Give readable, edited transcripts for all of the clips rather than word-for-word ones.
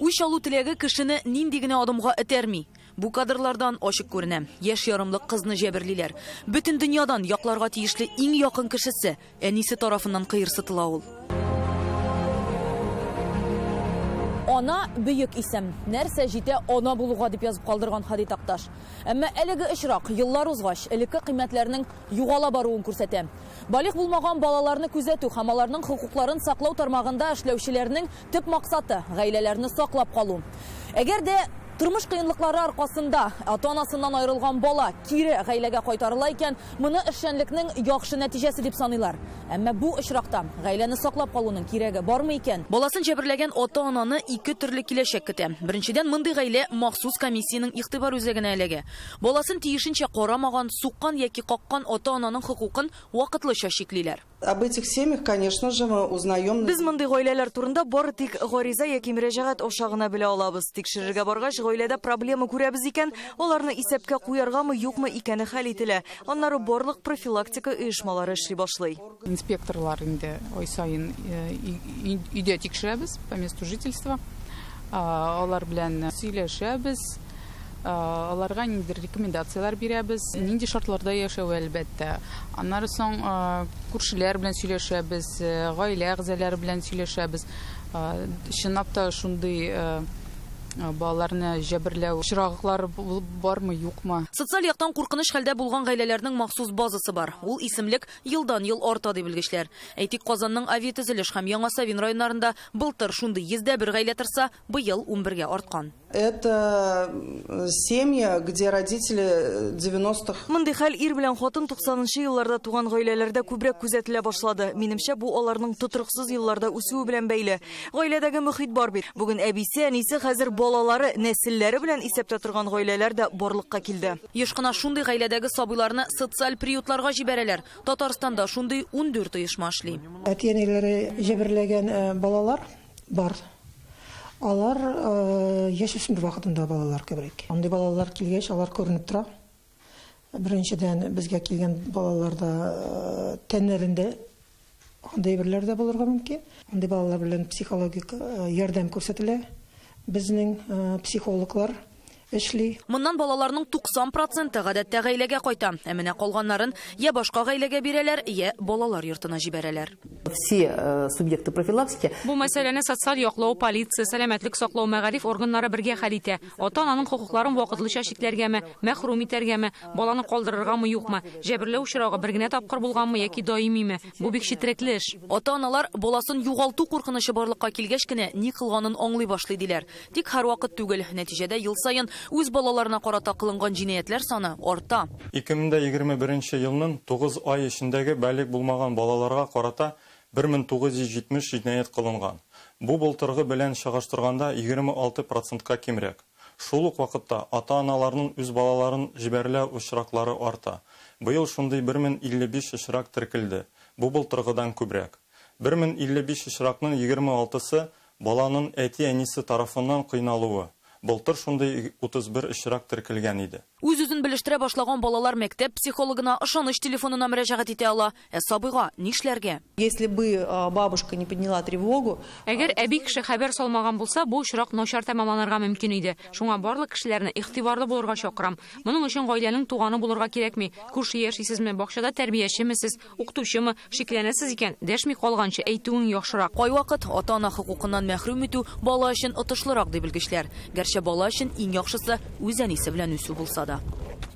Үч алу теләге кешене нинди генә адымга этәрми. Бу кадрлардан ачык күренә. Яшь ярымлык кызны җәберлиләр. Бөтен дөньядан якларга тиешле иң якын кешесе әнисе тарафыннан кыерсытыла ул. Ана бөек исем. Нәрсә җитә ана булуга дип язып калдырган Һади Такташ. Әмма әлеге очрак еллар узгач, элекке кыйммәтләрнең югала баруын күрсәтә. Балигъ булмаган балаларны күзәтү һәм аларның хокукларын саклау тармагында эшләүчеләрнең төп максаты гаиләләрне саклап калу. Әгәр дә тормыш кыенлыклары аркасында ата-анасыннан аерылган бала кире гаиләгә кайтарыла икән, моны эшчәнлекнең яхшы нәтиҗәсе дип саныйлар. Әмма бу очракта гаиләне саклап калуның кирәге бармы икән? Баласын җәберләгән ата-ананы ике төрле киләчәк көтә. Беренчедән, мондый гаилә махсус комиссиянең игътибар үзәгенә эләгә. Баласын тиешенчә карамаган, суккан яки каккан ата-ананың хокукын вакытлыча чиклиләр. Об этих семьях, конечно же, мы узнаем. Без мондый гаиләләр турында бары тик гариза яки мөрәҗәгать аша гына белә алабыз. Тикшерергә баргач, гаиләдә проблема күрәбез икән, аларны исәпкә куяргамы, юкмы икәне хәл ителә. Аннары барлык профилактика оешмалары эшли башлый. Инспекторлар инде ай саен өйдә тикшерәбез по месту жительства. Алар белән сөйләшәбез. Аларга ниндидер рекомендацияләр бирәбез, нинди шартларда яшәү әлбәттә. Аннары соң күршеләр белән сөйләшәбез, гаилә әгъзалары белән сөйләшәбез. Чынлап та шундый балаларны җәберләү очраклары бармы, юкмы? Социаль яктан куркыныч хәлдә булган гаиләләрнең махсус базасы бар. Ул исемлек елдан-ел арта ди белгечләр. Әйтик, Казанның Авиатөзелеш һәм Яңа Савин районнарында былтыр шундый 101 гаилә торса, быел 11-гә арткан. Это семья, где родители 90-х. Мондый хәл ир белән хатын 90-нчы елларда туган гаиләләрдә күбрәк күзәтелә башлады. Минемчә, бу аларның тотрыксыз елларда үсүе белән бәйле. Гаиләдәге мөхит бар бит. Бүген әбисе, әнисе, хәзер балалары, нәселләре белән исәптә торган гаиләләр дә барлыкка килде. Еш кына шундый гаиләдәге сабыйларны социаль приютларга җибәрәләр. Татарстанда шундый 14 оешма эшли. Әти-әниләре җәберләгән балалар бар. Алар яшүсмер вакытында балалар күбрәк. Андый балалар килгәч, алар күренеп тора. Беренчедән, безгә килгән балаларда тәннәрендә андый әйберләр дә булырга мөмкин. Андый балалар белән психологик ярдәм күрсәтелә. Безнең психологлар эшли. Моннан балаларның 90% гадәттә гаиләгә кайта. Ә менә калганнарын я башка гаиләгә бирәләр, я балалар йортына җибәрәләр. Все субъекты профилактики. Бу мәсьәләне социаль яклау, полиция, сәламәтлек саклау, мәгариф органнары бергә хәл итә. Ата-ананың хокукларын вакытлыча чикләргәме, мәхрүм итәргәме, баланы калдырыргамы, юкмы, җәберләү очрагы бер генә тапкыр булганмы яки даимиме? Бу бик четерекле эш. Ата-аналар баласын югалту куркынычы барлыкка килгәч кенә ни кылганын аңлый башлый диләр. Тик һәрвакыт түгел. Нәтиҗәдә ел саен үз балаларына карата кылынган җинаятьләр саны арта. 2021 елның 9 ай эчендәге балигъ булмаган балаларга карата 1970 җинаять кылынган. Бу былтыргы белән чагыштырганда 26%-ка кимрәк. Шул ук вакытта ата-аналарның үз балаларын җибәрелә очраклары арта. Быел шундый 1055 очрак теркелде. Бу былтыргыдан күбрәк. 1055 очракның 26-сы баланың әти-әнисе тарафыннан кыйналуы. Былтыр шундый 31 очрак теркелгән иде. Үз-үзен белештерә башлаган балалар мәктәп психологына, ышаныч телефонына мөрәҗәгать итә ала. Ә сабыйга нишләргә? Если бы бабушка не подняла тревогу, әгәр әби кеше хәбәр салмаган булса, бу очрак начар тәмамланырга мөмкин иде. Шуңа барлык кешеләрне игътибарлы булырга чакырам. Моның өчен гаиләнең туганы булырга кирәкми. Күрше яшисезме, бакчада тәрбиячеме сез, укытучымы, шикләнәсез икән, дәшми калганчы әйтүең яхшырак. Кайвакыт ата-ана хокукыннан мәхрүм итү бала өчен отышлырак ди белгечләр. Гәрчә бала өчен иң яхшысы үз әнисе белән үсү булса да.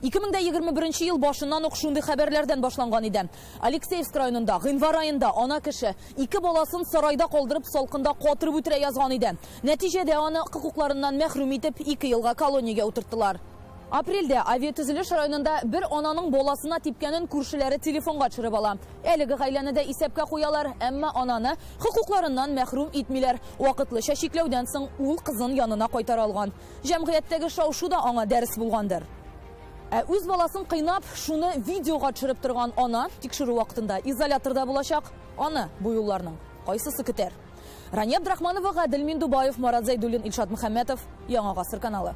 2021 ел башыннан ук шундый хәбәрләрдән башланган иде. Алексеевск районында гыйнвар аенда ана кеше ике баласын сарайда калдырып салкында катырып үтерә язган иде. Нәтиҗәдә аны хокукларыннан мәхрүм итеп 2 елга колониягә утырттылар. Апрельдә Авиатөзелеш районында бер ананың баласына типкәнен күршеләре телефонга төшереп ала. Әлеге гаиләне дә исәпкә куялар, әмма ананы хокукларыннан мәхрүм итмиләр. Вакытлыча чикләүдән соң ул кызын янына кайтара алган. Җәмгыятьтәге шау-шу да аңа дәрес булгандыр. Ә үз баласын кыйнап, шуны видеога төшереп торган ана тикшерү вакытында изоляторда булачак. Аны бу юлларның кайсысы көтәр? Рания Абдрахманова, Гадел Миндубаев, Марат Зайдуллин, Илшат Мөхәммәтов, Яңа Гасыр каналы.